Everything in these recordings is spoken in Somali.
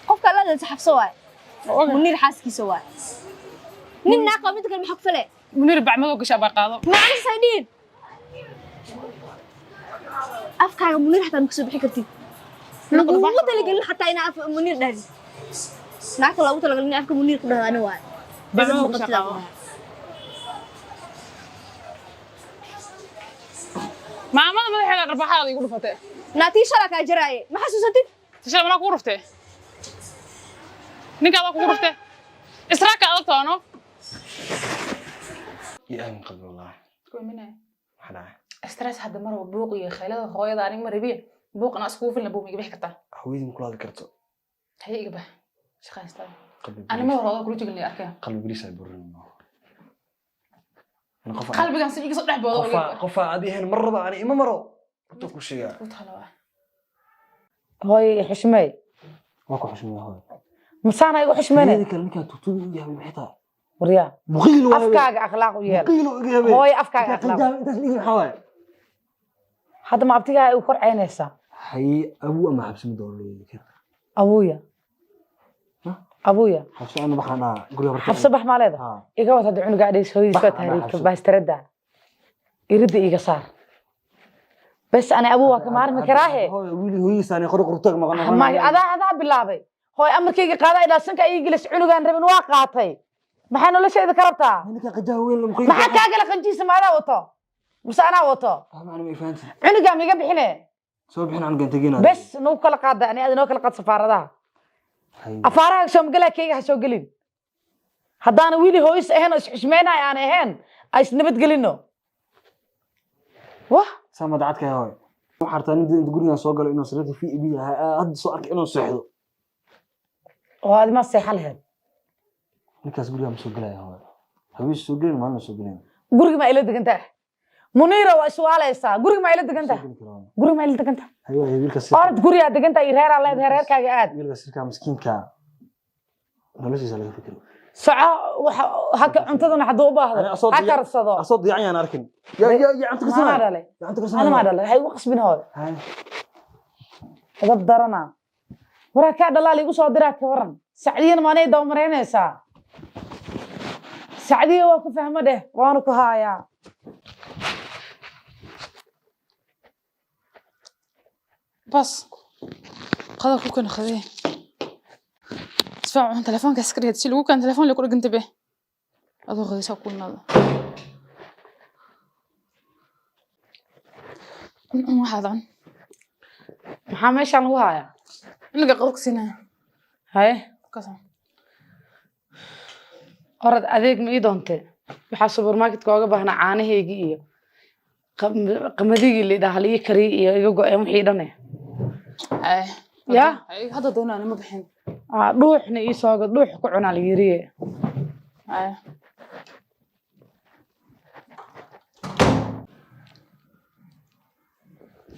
Qofka la hadlaysa Xafso waay. Muniir xaaskiisa waay. Nin naa qabo, mid kale maxaa ku fale? Muniir bacmadoo gashaa baa qaado. Macna dhihin. Afkaaga Muniir xataa ma kasoo bixi kartid. Lagugu talagelin xataa inaa af Muniir dhahdid. Naagta loogu talagalin in afka Muniir ku dhahdo ani waay. Bacmadoo gashaa qaado. Maamada madaxeeda dharbaaxaada igu dhufatay. Naatii shalaa kaa jaraaye. Ma xasuusatid? Tishada manaa kugu dhuftay? Ninkaadaa kugu dhuftay? Israaka adag toono. Ii aamin qalbi, wallahi. Maxaa dhacay? Stress hadda marwa, buuq iyo khaylada hooyada aniga ma rabiye. Buuq anaa iskugu filna, buuq ma iga bixi kartaa? Haweeney ma kula hadli karto. Haye, iga bax, shaqaan istaa. Qalbi. Ani ma hore odaa kula jogin arkeen. Qalbi bariis ay burin. Qof Qalbigan si iga soo dhex boodo. qofa qofa adi ahayn mar raba ani ima maro. Runta ku sheegaa. Hooyo, xushmey. Waa ku xushmeeyaa, hooyo. Masaana igu xushmeyne? Hooyada kale ninkaa tuugtuuga u yahay maxay tahay? Waryaa. Muqiil waaye. Afkaaga akhlaaq u yeel. Muqiil u yahay. Hooyo, afkaaga akhlaaq. Intaas dhigi maxaa waaye? Hadda ma abtigaa igu kor caynaysaa? Haye, abuu ama xabsi ma doono leeyahay. Abuuya. Abuuya. Xabsi ana baxaan dhahaa guriga horta. Xabso bax maa leedahay? Haa. Iga wad hadda cunuga adheys, hooyadiis waa Bax, anaa tahriibka. xabso. Baastarada iridda iga saar bes, ani abuu waa ka maarmi karaahe. Hooyo, wiil hooyadiis aan qori qurtaag maqan. Adaa bilaabay. Hooy, amarkayga qaadaa ilaa sanka ii gelis. Cunugaan rabin waa qaatay. Maxaa noloshayda ka rabtaa? Ninka qajaha weyn la muqiil. Maxaa kaa gala qanjiisa? Ma adaa wato mise anaa wato? Fahma, ma fahanti. Cunugaa miga bixine. Soo bixin cunugan tegina. Bes, nagu kala qaada. Ani aad inoo kala qaad safaaradaha. Afaaraha soo magalaa, keyga ha soo gelin. Haddaana wiili hooyis ahayn oo isxushmeynayo aan ahayn, ay isnabadgelino wah. Sama dacadka hooyo. Waxaa rabtaa nin inta gurigan soo galo inuu sariirta VIP yahay hadda soo arkay inuu seexdo. Oo aad ma seexa lahayd? Ninkaas guriga ma soo gelaya, hooyo. Hawiis soo gelin, maalin ma soo gelin. Guriga ma ila degantaa? Muniira, waa iswaalaysaa. Guriga ma ila degantaa? Guriga ma ila degantaa? Hayo, wiilka si Orod, gurigaa degantaa iyo reeraa leedahay, reerkaaga aad. Wiilka sirka miskiinka noloshiisa laga fikiro. Soco, waxa haka cuntadana hadduu u baahdo ha karsado. Asoo diyacan yaan arkin. Ya ya ya, cunto Maanaa karsanaya. dhalay? Ya, cunto karsanaya. Ana maa dhalay? Waxay igu qasbin, hooyo. Hay. Dab darana waraa kaa dhalaal igu soo diraa. Ka waran Sacdiyana maanay dawmaraynaysaa? Sacdiya waa ku fahmo dheh, waanu ku haayaa. Bas qada ku kan khadee isfaac, waxaan telefoonka iska dhigay si lagu kan telefoon lagu dhiganta be adoo qadaysa ku imaado waxaad cun. Maxaa meeshaan lagu haayaa? Inaga qado ku siinaya. Haye. Kaasa. Orad, adeeg ma ii doontee? Waxaa supermarketka ooga baahnaa caanahaygii iyo qamadigii la ii kariyey iyo iga go-een wixii dhane. Ay. Ya? Hadda doonaan ma bixin. Aa, dhuuxna ii soo gad, dhuux ku cunaa la yiriye. Ay.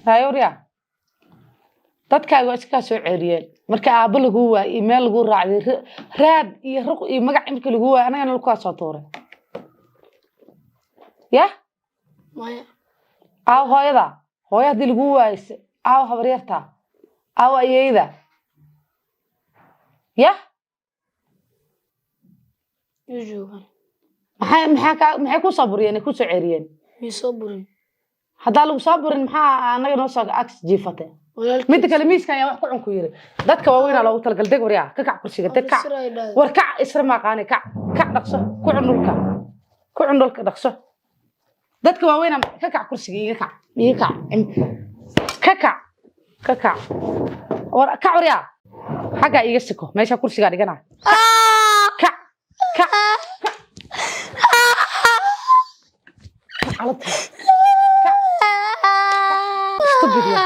Haye waryaa, dadkaaga waa iska kaa soo ceeliyeen marka aabbo laguu waayey iyo meel laguu raacday, raad iyo ruq iyo magac markii laguu waayey, anagana lagu kaa soo tuuray ya. Maya. Aaw hooyada? Hooyo haddii laguu waayo, aaw habaryarta? Aaw ayeeyda? Ya. Yuu joogaan. Maxay kaa, maxay ku soo buriyeen ay ku soo ceeriyeen? Mii soo burin. Haddaa lagu soo burin, maxaa anaga noo soo ag jiifatay? Walaalkiis. Midda kale, miiskan ayaa wax ku cun ku yiri. Dadka waaweynaa loogu talagal. Deg waryaa, ka kac kursiga, deg, kac. Sir ay dhahay. War kac, isra maaqaane, kac, kac, dhaqso, ku cun dhulka, ku cun dhulka, dhaqso. Dadka waaweynaa, ka kac kursiga, iga kac, iga kac, ka kac, ka kac, war kac waryaa, xaggaa iga siko, meesha kursigaa dhigana. Kac, kac, kac. Calabta. Kac. Stupid ya.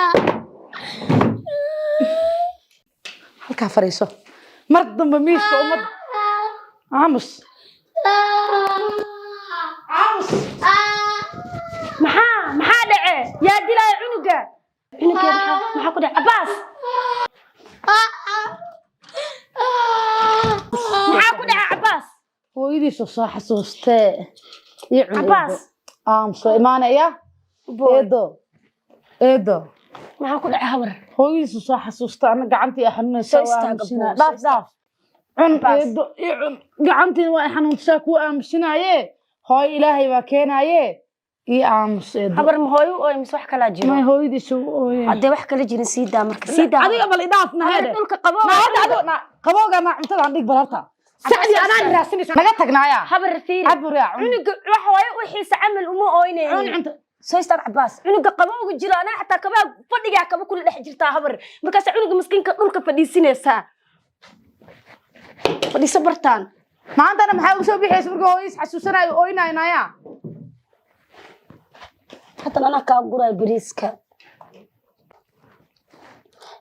Halkaa fadhiiso. Mar dambe miiska ummad. Aamus, aamus. Maxaa dhace? Yaa dilaya cunuga? Cunuga maxaa ku dhacay? Cabaas, maxaa ku dhacay, Cabaas? Hooyadiisu soo xasuustee iyo cun. Cabaas. Aamuso, imaanaya. Eedo, eedo. Maxaa ku dhacay habar? Hooyadiisu soo xasuusta, ana gacantii xanuunaysa. Soo istaaga, buu, Dhaaf soo dhaaf, cun. Baas. Eedo i cun, gacantiin waa i xanuunsaa, kuu aamusinaaye. Hooyo ilaahay baa keenaaye, ii aamus eedo. Habar, ma hooyo u ooy mise wax kalaa jiro? May, hooyadiisu u ooye. Haddee wax kala jirin, sii daa marka, sii daa. Adiga bal idhaaf. Habar, Naheede dhulka qabo. Na hadda adigo na qabowga ma cuntadan dhig bal horta. Sacdii anaan raadsanaysa, naga tagnaaya. Habar, fiiri. Caburiya, cun. Cunuga wax hooyo u xiisa camal uma Cun. ooynaynin. Cunta. Soo istaag Cabaas. Cunuga qabowga jiro, anaa xataa kabaa fadhigaa kaba kula dhex jirtaa habar. Markaasa cunuga miskiinka dhulka fadhiisinaysaa. Fadhiiso bartaan. Maantana maxaa ugu soo bixaysa marka hooyadiis xasuusanaayo ooynaynaya? Haddana anaa kaa guraayo bariiska.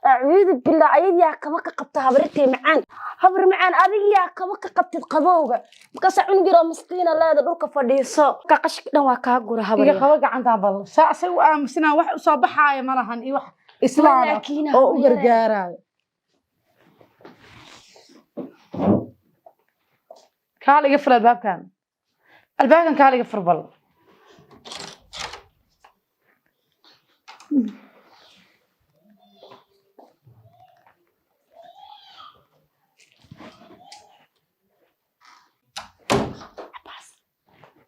Acuudu billah, ayadiyaa kaba ka qabta habartee macaan. Habar macaan, adigiyaa kaba ka qabtid qabowga. Markaasaa cunug yaroo maskiina leeda dhulka fadhiiso. Ka qashka dhan waa kaa gura habar. Iga qabo gacantaa bal. Saa asay u aamusinaa, wax usoo baxaaya ma lahan iyo wax islaam ah Laakiin oo u habar. gargaaraayo. Kaal iga fur albaabkan, albaabkan kaal iga fur bal.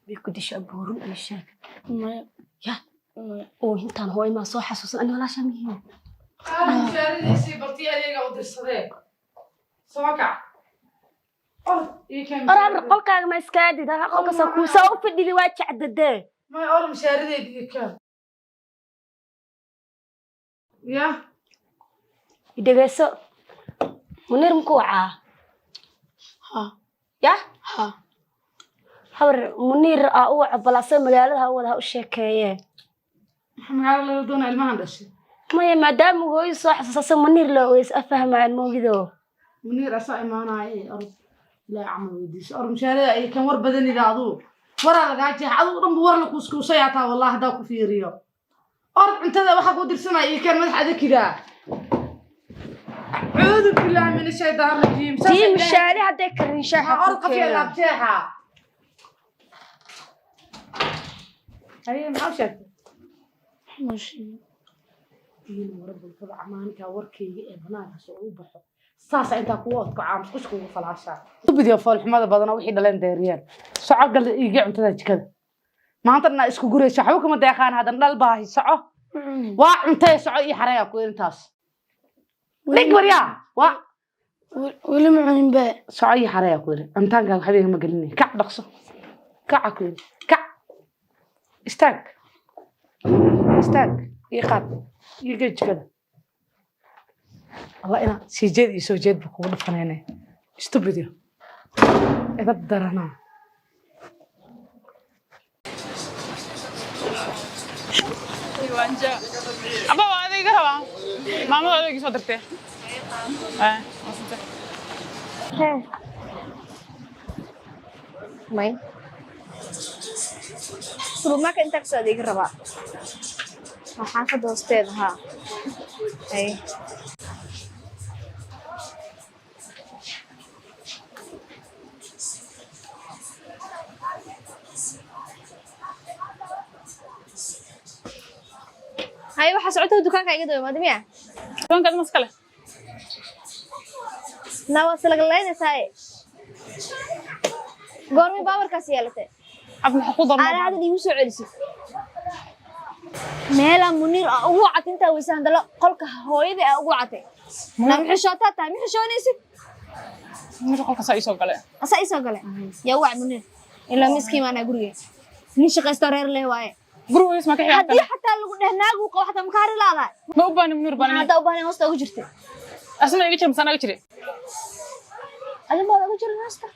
Way ku dishaa buurun iyo sheeg. Maya. Ya. Maya. Oo intaan hooyo maa soo xasuusan ani walaashaa mihiin. Mushaaradiisii bartii adeega u dirsadee, soo kac. Or habar, qolkaaga ma iska aadid? Ha, qolkaasa kuu saa u fadhidi, waa jacdadee. May, or mushaaradeedi ii keen ya. Dhegeyso. Munir muku wacaa? Ha. Ya? Ha. Habar, Muniir aa u waco bal, asaga magaalada ha u wada ha u sheekeeye. Maxaa magaalada laga doonaa ilmahan dhashay? Maya, maadaama hooyo soo xasuusasa Muniir loo ogeys afahmayaan moogido. Muniir asaa imaanaaye, orod ilaahay camal weydiiso. Or mushaarada iyo kan war badanida, aduu waraa lagaa jeexa, adigu dhanba war la kuuskuusayaa taa. Wallahi haddaa ku fiiriyo, orod cuntada waxaa kuu dirsanaya iyo kan madax adakidaa. Acuudu billahi min ashaytaan rajiim. Tii mishaari hadday karin shaaxa Orod ku qafiya keenaa. laabjeexa. Haye, maxaa u sheegtay? Ma sheegin. Diin warabulkaba maalinkaa warkayga ee banaankaas oo u baxo, saasa intaa kugu odko caamus kush kugu falaashaa ubidiyo. Foolxumada badana wixii dhaleen deeriyeen. Soco, gal iiga cuntada jikada. Maanta dhanaa isku gurayso, waxba kuma deeqaan. Hadan dhal baahi, soco. Ma cunin. Waa cuntee, soco ii xareeya ku intaas dhig waryaa waa. Weli ma cunin be. Soco ii xareeya ku yiri, cuntaankaaga waxba igama gelinay. Kac, dhaqso kaca ku yiri, kac, istaag, istaag, ii qaad, ii gee jikada. Allah inaa sii jeed iyo soo jeed ba kugu dhafanayne. Stupid yo, edab daranaa. Abba, waa adiga rabaa, maamada adeegii soo dirtee. Waa sinte. May, supermarket intaa kasoo adeegi rabaa. Waa xaafadda hoosteeda. Haa, hay hay, waxaa socota dukaanka iga daba imaada miya? Dukaanka adima iska leh. Naa, waa silagalaynaysaa. Goormay baabarkaas yeelatay? Ab, maxaa ku darnaa? Aana hadda iigu soo celisid meelaa Muniir aa ugu wacatay intaa weyse, handalo qolka hooyada aa ugu wacatay. Naa, maxishootaa tahay? Ma xishoonaysid? Meesha qolkaasaa ii soo gale. Asaa ii soo gale? Yaa u wacay Muniir? Ilaa miskiin maanaa guriga nin shaqaysto reer leh waaye. Guriga hooyadiis maa ka xigaa? Haddii xataa lagu dheh naagu qabo, xataa maka hari laadahay. Ma u baahni Muniir baan. Maxaa haddaa u baahnayn hoosta ugu jirtay? Asna iga jira mise anaga jire? Adin baad ugu jirin hoosta.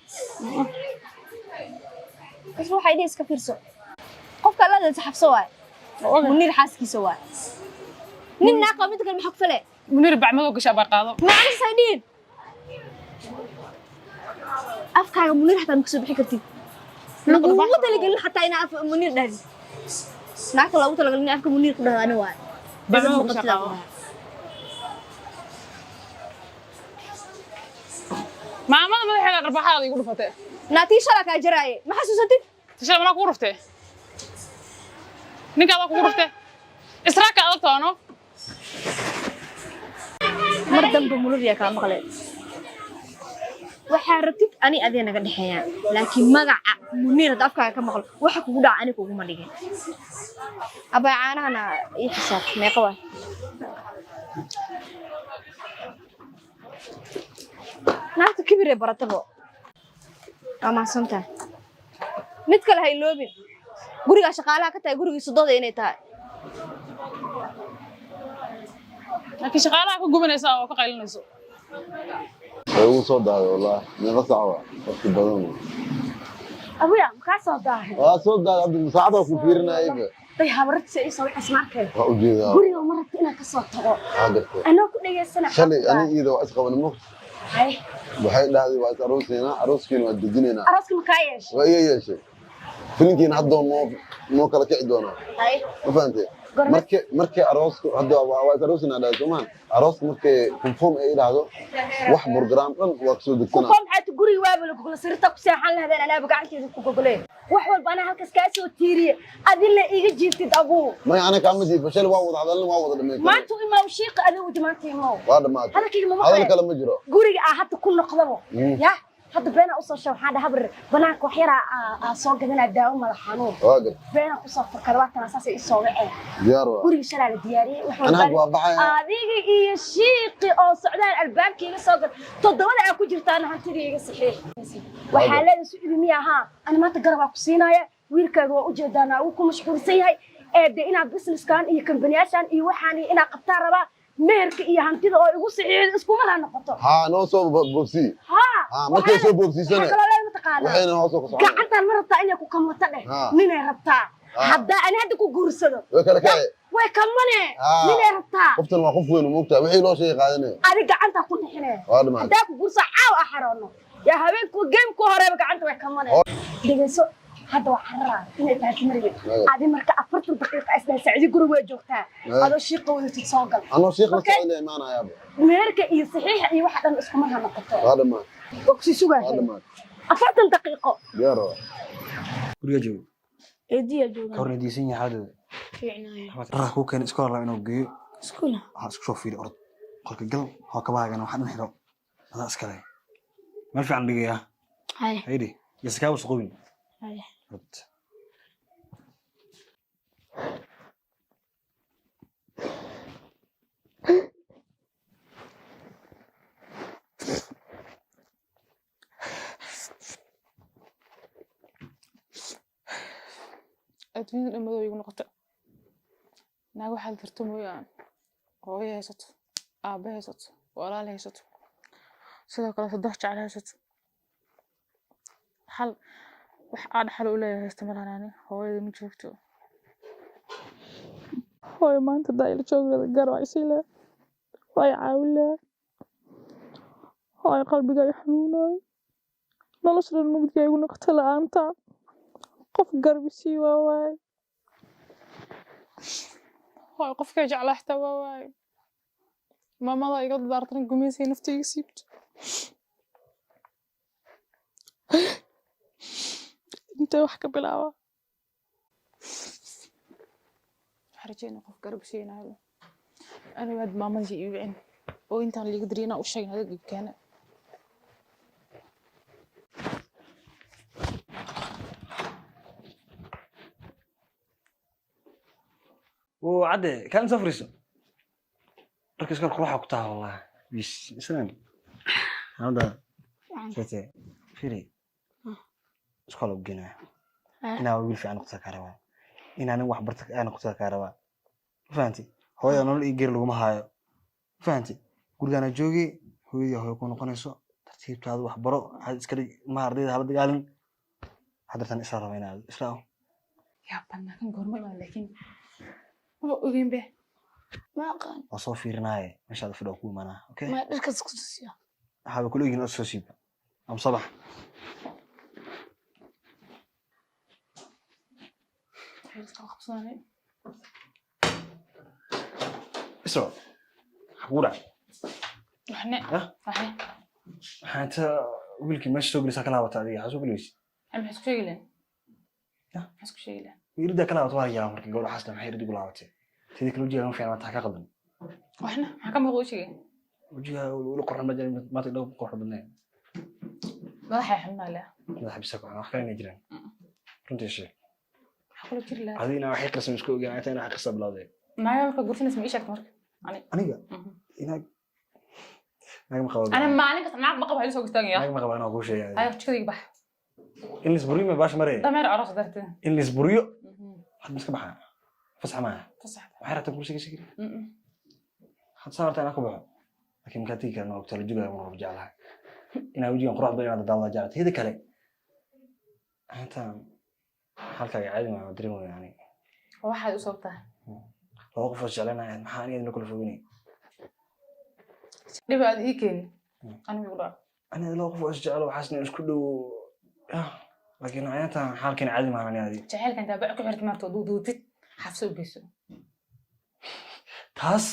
Bas, waxay dhihi iska fiirso, qofka alla hadalsa xabso waaye. Muniir xaaskiisa waaye, nin naa qabo. Midda kale maxaa ku fale? Muniir bacmadoo gashaa baa qaado. Macna say dhihin, afkaaga Muniir xataa ma kasoo bixi kartid. Lagugu talagelin xataa inaa af Muniir dhahdid. Naagta loogu talagalin in afka Muniir ku dhahdo ani waaye. Bacmadoo gashaa qaado. Maamada madaxeeda dharbaaxaada igu dhufatee. Naatii shalaa kaa jaraaye, ma xasuusatid? Tashada manaa kugu dhuftee? Ninka adaa kugu dhuftee, israaka adag taano. Mar dambe Munir yaa kaa maqleen. Waxaa rabtid ani adee naga dhexeeyaan, laakiin magaca Muniir hadda afkaaga ka maqlo, waxa kugu dhaca ani kuguma dhigin. Abaa, caanahana ii xisaab, meeqa waay? Naagta kibiree baratabo. Waa mahadsantahay. Mid kale ha iloobin, gurigaa shaqaalaha ka tahay, gurigii sodooda inay tahay. Laakiin shaqaalaha ka gubanaysa oo ka qaylinayso. Way ugu soo daaday wallahi. Meeqa saac waa? Waqti badan waa. Abuya, makaa soo daahay? Waa soo daaday hadda, saacada ku fiirinayay ba. Day, habartiisa ii soo wixis markay. Waa ujeedaa. Guriga ma rabta inaan ka soo tago. Waa gartay. Anoo ku dhageysana. Shalay ani iyada waa isqabanay muqt. Hay. Waxay dhahday waa is aroosaynaa, arooskiina waa dejinaynaa. Arooska makaa yeeshay? Waa iga yeeshay. Filinkiina hadda noo kala kici doonaa. Hay. Ma fahantay? Goorma? Markii arooska hadda waa is aroosaynaa dhahday soomaan. Arooska markay confirm ay dhahdo, wax program dhan waa kasoo degsanaa. Kuwa maxay guriga waaba la gogla, sirta ku seexan lahaydeen, anaaba gacanteeda ku gogle. Wax walba anaa halkaas kaa soo tiiriye, adina iga jiiftid abuu. Maya, ana kaama jiifo. Shalay waa wada hadalna, waa wada dhamaysanay. Maanta u imaaw shiiqa, adigu maanta imaaw. Waa dhamaatay. Hadalkayga ma Hadal maqlay? kale ma jiro. Guriga aa hadda ku noqdabo. Ya hadda beenaa usoo sheeg, waxaan dhaha habar banaanka wax yaraa aa soo gadanaa, daawo madax xanuun. Waa gartay. Beenaa kusoo fakada, waa tanaa saasay isoo waceen. Diyaar waa. Guriga shalaa la diyaariyey wax. Ana hadda waa baxaya. Adiga iyo shiiqi oo socdaan albaabka iga soo gal, 7da aa ku jirtaana hantidii iga saxiix. Waxaa leedahay sucudi miya ahaa, ani maanta garabaa ku siinaya. Wiilkaaga waa ujeedaana wuu ku mashquulsan yahay, ee de inaad businesskan iyo kambaniyaashan iyo waxaan iyo inaad qabtaa rabaa, meherka iyo hantida oo igu saxiixda iskumada noqoto. Haa, noo soo boobsii. Haa. Haa, markay soo boobsiisana. Waxaa kaloo leedahay mataqaanaa? Waxayna hoos u socon. Gacantaan ma rabtaa inay ku kamato dheh. Ninay rabtaa. Haddaa ani hadda ku guursado, Way kala kacay. way kamane. Ninay rabtaa. Qoftan waa qof weyn, moogtaa wixii loo sheegay qaadanaya. Adi gacantaa ku dhixine. Waa dhamaatay. Haddaa ku guurso caaw a xaroono yaa habeenku geemku horeeba gacanta way kamane. Dhegeyso, hadda waa cararaa inay tahay marwe. Adi marka 40 daqiiqa isdhahay sacidi guriga way joogtaa. Adoo shiiqa wadatid soo gal. Anoo shiikh la Okay. socda imaanayaaba. Meherka iyo saxiixa iyo waxa dhan iskuma ha noqoto. Waa dhamaatay. Waa kusii Waa sugahay. dhamaatay. 40 daqiiqo. Diyaar waa. Guriga joogo. Eediya Ka joogaan. horna diisan yahay xaaladooda. Fiicnaayo. Dharka kuu keenay iska horlaa inuu geeyo. Iskuula. Waxaa isku soo fiiri, orod qolka gal, hoo kabahaagana waxaa dhan xiro, adaa iskale meel fiican dhigayaa. Hay. Haydi yase kaa wasaqoobin. Hay. Orod. Adduunyada dhan madow igu noqota. Naag waxaad garto mooyaan, hooyo haysato, aabbe haysato, walaal haysato, sidoo kale saddex jecel haysato, hal wax aa dhaxal u leeyahay haysta malahan. Ani hooyada ma joogto. Hooyo maanta hadaa ila joogi lahayd, garab ay sii lahayd, waa i caawin lahayd. Hooyo, qalbiga i xanuunayo, nolosha dhan mugdiga igu noqota la-aanta. Qof garab i sii waa waaye. Hooyo, qofkay jeclaa xitaa waa waaye. Maamada iga dardaartan gumaysiga nafta iga siibto. Intee wax ka bilaaba? Waxaan rajeynaa qof garab siinayo. Anigu aad maamadii ii wicin oo intaan liiga diriya inaan u sheegin adag keena. Oo cadde kaan soo fariiso. Dharka iska quruxa ku taha wallahi. Bis islaan hada sete firi iskool u geenaya. Inaa wiil fiican noqota kaa rabaa, inaa nin wax barta aa noqota kaa rabaa, ma fahanti? Hooyada nolol iyo geeri laguma haayo, ma fahanti? Gurigaana joogi, hooyadii hooyo ku noqonayso, tartiibtaada wax baro, waxaad iska dhig ilmaha ardayda hala dagaalin. Waxaad dartan isla raba inaad isla Yaa badnaa kan, goorma imaan? Laakiin maba ogeyn be. Ma aqaan. Waa soo fiirinaaye, meeshaada fadhi waa ku imaanaa, okay? Ma dharkaas ku tusiyo? Waxaaba kula ogyihin oo soo siiba ama sabax. Waxay iska qabsanay. Isra, maxaa kugu dhacay? Waxne. Yah? Waxne. Waxaa inta wiilkii meesha soo gelaysaa ka laabata, adiga waxaa soo gelaysa. Ay, maxay isku sheegi lahayn? Yah? Maxay isku sheegi lahayn? Irida ka laabata waa yaraa. Marka gabadha xasna maxay iridi ku laabatay? Sidii kale ujeeda ma fiican, taa ka qaldan. Waxna maxaa ka muuqda u sheegay? Wajigaa ula qorxan ma jirin maanta, indhaha ku qorxo badnayn. Madaxay xubnaa leh. Madaxa bisa ku wax kale inay jiraan, runtii sheeg. Maxaa kula jiri lahaa? Adigina waxay qasam isku ogaan inta inaa qasab bilowday. Naaga markaa guursanaysa ma ii sheegta marka ani? Aniga inaag naag ma qabo. Ana maalin kasta naag ma qabo, hayla soo istaagaya. Naag ma qabo, anaa kuu sheegay. Hayo, jikadayga bax. In laisburiyo ma baasha maraya. Dameer aroos darteed. In laisburiyo hadda ma iska baxaa? Fasax maaha. Fasax. Waxay rabtaa kursiga shikri. Hadda saa rabtaa inaan ku baxo, laakiin makaa tegi karna ogta la jogaya mar walba jeclahay inaa wejigan qurux badan inaad daawada jeclata. Hida kale intaan halkaaga caadi maa dareemaya ani. Waxaad u sababtaa. Laba qof oo jeclanaya maxaa aniga idin kula fogeynay? Dhib aad ii keeni anigu igu dhaco. Aniga laba qof oo isjecelo waxaasna isku dhow, laakiin intaan xaalkeena caadi maaha ani adi. Jacaylka intaa bac ku xirtid maarta duuduutid xafsa u geyso. Taas.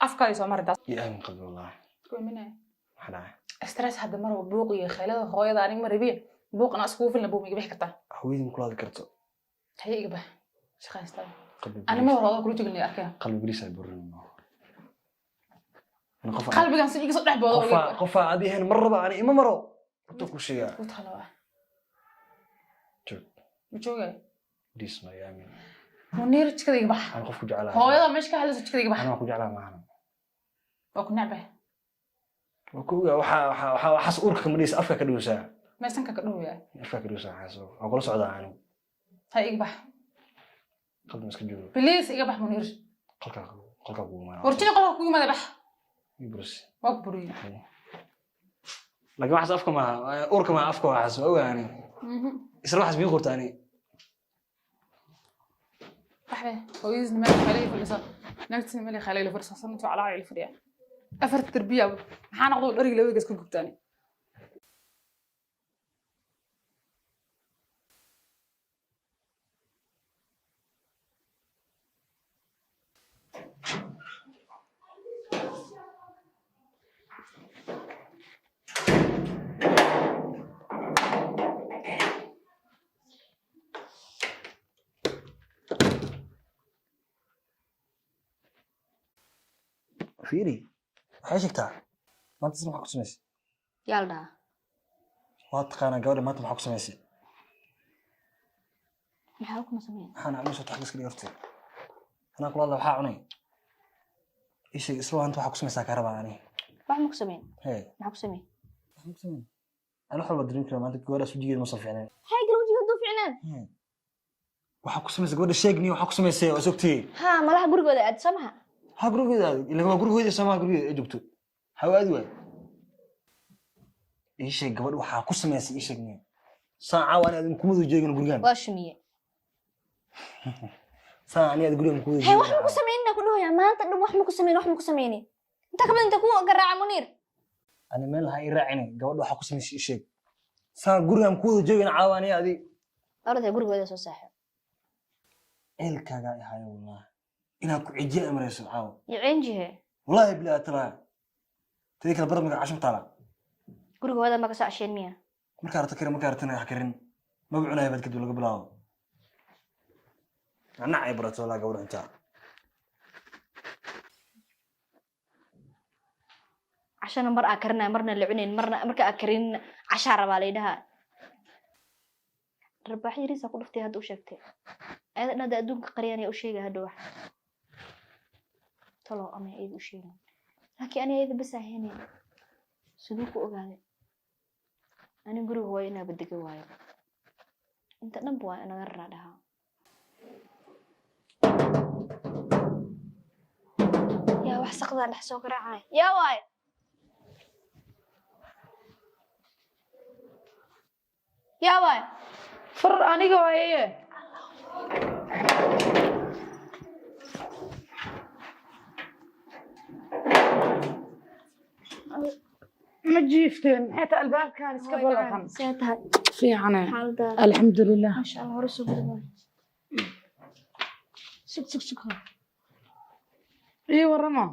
Afkaadi soo mari taas. Iyo aamin qalbi wallahi. Ku imanaya. Maxaa dhacay? Stress hadda mar walba, buuq iyo khaylada hooyada aniga ma rabiya. Buuq anaa iskugu filna, buuq ma iga bixi kartaa? Haweeney ma kula hadli karto. Haye, iga bax, shaqaystaa. Qalbi. Ani ma hore odaa kula joogin arkaya. Qalbi bariis ay burin. Qof Qalbigan si iga soo dhex boodo. qofa qofa adi ahayn mar raba ani ima maro, horta ku sheegaa. Ku talo ah. Joog. Ma joogay? Bariis ma aamin. Muniir, jikada iga bax. Aan qof ku jeclahay. Hooyada meesha ka hadlayso, jikada iga bax. Anaa waan ku jeclahay maahan. Waa ku necbahay. Waa ku ogaa waxa waxa waxa waxaas uurka kama dhigaysa, afka ka dhowsaa. Meesanka ka dhowyaa. Afka ka dhowsaa waxaas waa kula socdaa anigu. Ha, iga bax. Qalbi ma iska joogo. Please, iga bax Muniir. Qolkaa qolkaa kugu imaanaa. Warjina qolka kugu yimaada, bax. Ii buris. Waa ku buriyey. Laakiin waxaas afka maaha, uurka maaha, afka waxaas waa ogaa ani. Isla waxaas mii qorta ani. Baxbe, hooyadiisna meel khayla fadhisa, naagtiisna meel khayla fadhisa, sanadku calaa ila fadhiya afarta tarbiya. Maxaa noqdo dhariga labada gas ku gubtaani? Fiiri, waxay sheegtaa maanta isna maxaa ku samaysay? Yaa la dhahaa? Waa taqaanaa gabadha. Maanta maxaa ku samaysay? Maxaa kuma sameyn? Maxaan cunay soo taxliiska dhig horte. Anaa kula hadla, waxaa cunay ii sheeg. Isla maanta waxaa ku samaysaa kaa rabaa ani. Wax ma ku sameyn. Hee. Maxaa ku sameyn? Maxaan ku samayn? Ani wax walba dareemi karaa. Maanta gabadhaas wejigeeda ma soo fiicneen. Maxay gal wejiga hadduu fiicnaan? Waxaa ku samaysay gabadha sheeg niyo, waxaa ku samaysay oo sogtiyey. Haa, malaha gurigooda aad soo maha. Ha, gurigeeda aad ila waa gurigeeda soomaa, gurigeeda ay joogto ha aadi waay. Ii sheeg gabadh waxaa ku samaysay, ii sheeg niyo. Saan caawa ani aad kumadu jeegin gurigaan. Waa shumiye. Saan ani aad gurigaan kumadu. Hay, wax ma ku sameynina ku dhahoyaa maanta dhan. Wax ma ku sameyn, wax ma ku sameyni. Inta kamid inta ku garaaca Muniir. Ani meel ha ii raacine, gabadh waxaa ku samaysay ii sheeg. Saan gurigaan kuwada joogin caawa ani adi. Orday, gurigooda soo saaxo. Ceelkaagaa ihaayo wallahi inaad ku cijiya amarayso caawa. Iyo cenjihe. Wallahi bilaa talaa tadii kale barad magaca cashum taala. Gurigooda ma ka soo casheen miya? Markaa rabto karin, markaa rabtana wax karin maba cunaaya baad kadib laga bilaabo nacay barato wallahi gabadh cuntaa. Cashana mar aa karinaya, marna la cunayn, marna marka aa karin cashaa rabaa la idhahaa. Rabaax yariisa ku dhuftay hadda u sheegtay ayada dhan hadda adduunka qariyaan u sheegay hadda wax talo ama ayada u sheegin, laakiin ani ayada bas ahayne siduu ku ogaaday? Ani guriga hooyo inaaba dega waayo, inta dhanba waa inaga raraa dhahaa. Yaa wax saqdaa dhex soo garaacaya? Yaa waayo? Yaa waayo? Fur, aniga waaye. Ma jiifteen? Maxay tahay albaabkan iska balaqan? See tahay? Fiicane. Xaaladaada? Alxamdulilah. Maasha Allah, hore soo gudubay. Sug, sug, sug, ii waramo.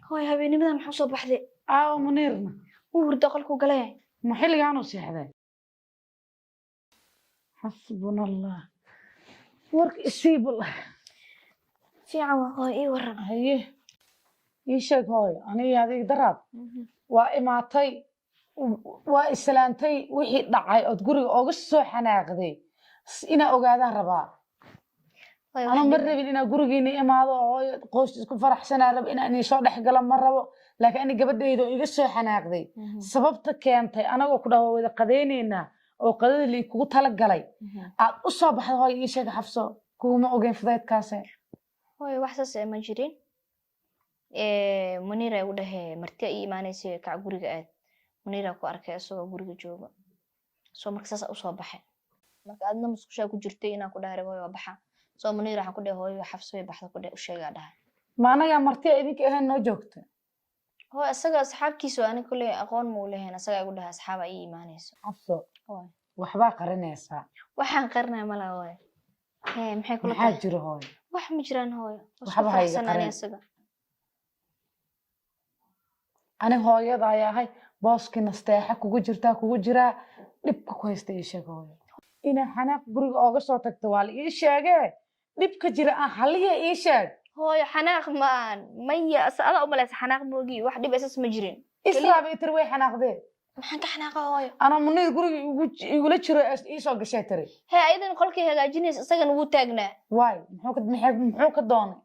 Hooy, habeenimadan maxaa soo baxday? Aawo Muniirna? Wuu hurdo, qolkuu galay. Ma xilligaanuu seexday? Xasbuna Allah, warka isiibul. Fiican waa hooy, ii waran. Haye, Ii sheeg hooyo, aniga adiga daraad waa imaatay, waa islaantay. Wixii dhacay ood guriga ooga soo xanaaqday inaa ogaadaan rabaa. Hooyo, Anoo wax ma dhib- rabin inaa gurigiina imaado oo hooyo qoys isku faraxsanaa rab inaan idin soo dhex galo ma rabo, laakiin ani gabadhayda oo iga soo xanaaqday, sababta keentay anagoo ku dhaha waa wada qadaynaynaa oo qadada lii kugu talagalay aad u soo baxda, hooyo ii sheega. Xafso, kuguma ogeyn fudaydkaase. Hooyo, wax saas eh ma jirin. Muniira igu dhahee marti ii imaanaysa, kac guriga aad. Muniira ku arkay isagoo guriga jooga, soo marka saas usoo baxay. Marka adna musqushaa ku jirtay inaan ku dhahay hooyo waa baxa. Soo Muniira waxaan ku dhahay hooyo Xafso way baxda ku dheh, u sheegaa dhahay. Ma anagaa martiya idinka ahayn noo joogta? Hooyo, isaga asxaabtiisa waa, ani kulley aqoon ma u lahayn. Asagaa igu dhahay asxaaba ii imaanayso. Xafso, Hooyo. waxbaa qarinaysaa. Waxaan qarinaya malaha hooyo. Hee, maxay kula Maxaa tahay? jiro hooyo? Wax ma jiraan hooyo. Waa isku Waxba ha iga faraxsan ani qarin. isaga. Ani hooyada ayaa ahay, booskii nasteexa kugu jirtaa kugu jiraa. Dhibka ku haysta ii sheeg hooyo. Inaa xanaaq guriga ooga soo tagto waa la ii sheegee, dhibka jira aan xaliya ii sheeg. Hooyo, xanaaq ma aan maya. Adaa umalaysa xanaaq moogi, wax dhib isas ma jirin. Israaba i tiri way xanaaqdee. Maxaan ka xanaaqa hooyo? Anoo Muniir guriga igula jiro ii soo gashay tiri. Hee, ayadan qolkii hagaajinaysa isagana wuu taagnaa. Waay, muxuu ka doonay?